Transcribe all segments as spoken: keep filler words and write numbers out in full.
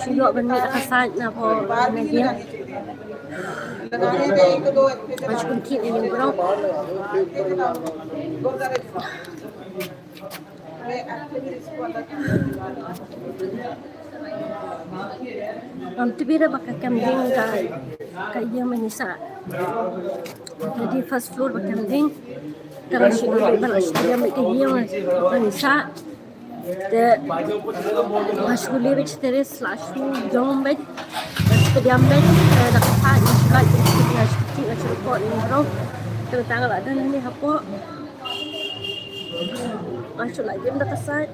Ïoh ban mih da ka side na pdeng na dieng. Nga shu kyntiew ïa ïing bro. Ngam tip ruh ba ka kem dieng ka, ka ïa mynta. Ka dei first floor ba kem dieng. Ka la shu, ka la shu ïa mynta ka ïa mynta. Te nga shu leit beit sha terrace, la shu jong beit, la shu pdiang beit, eh, da ka side, nga shu lait, nga shu lait, nga shu lait, nga shu lait, nga shu lait, nga shu lait. Te mynta nga la don hangne hapoh. Nga shu lait da ka side.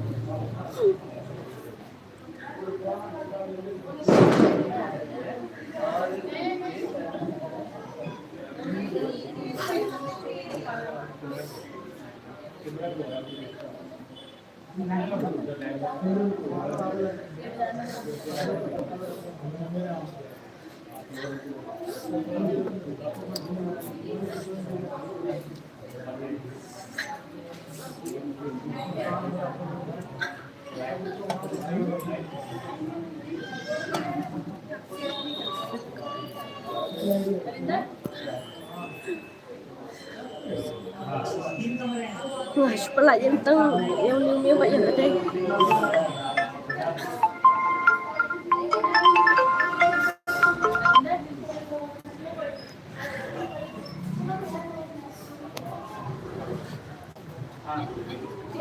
Wah, shu pynlait ïa tang ïa u New Year ba ïa ka dei.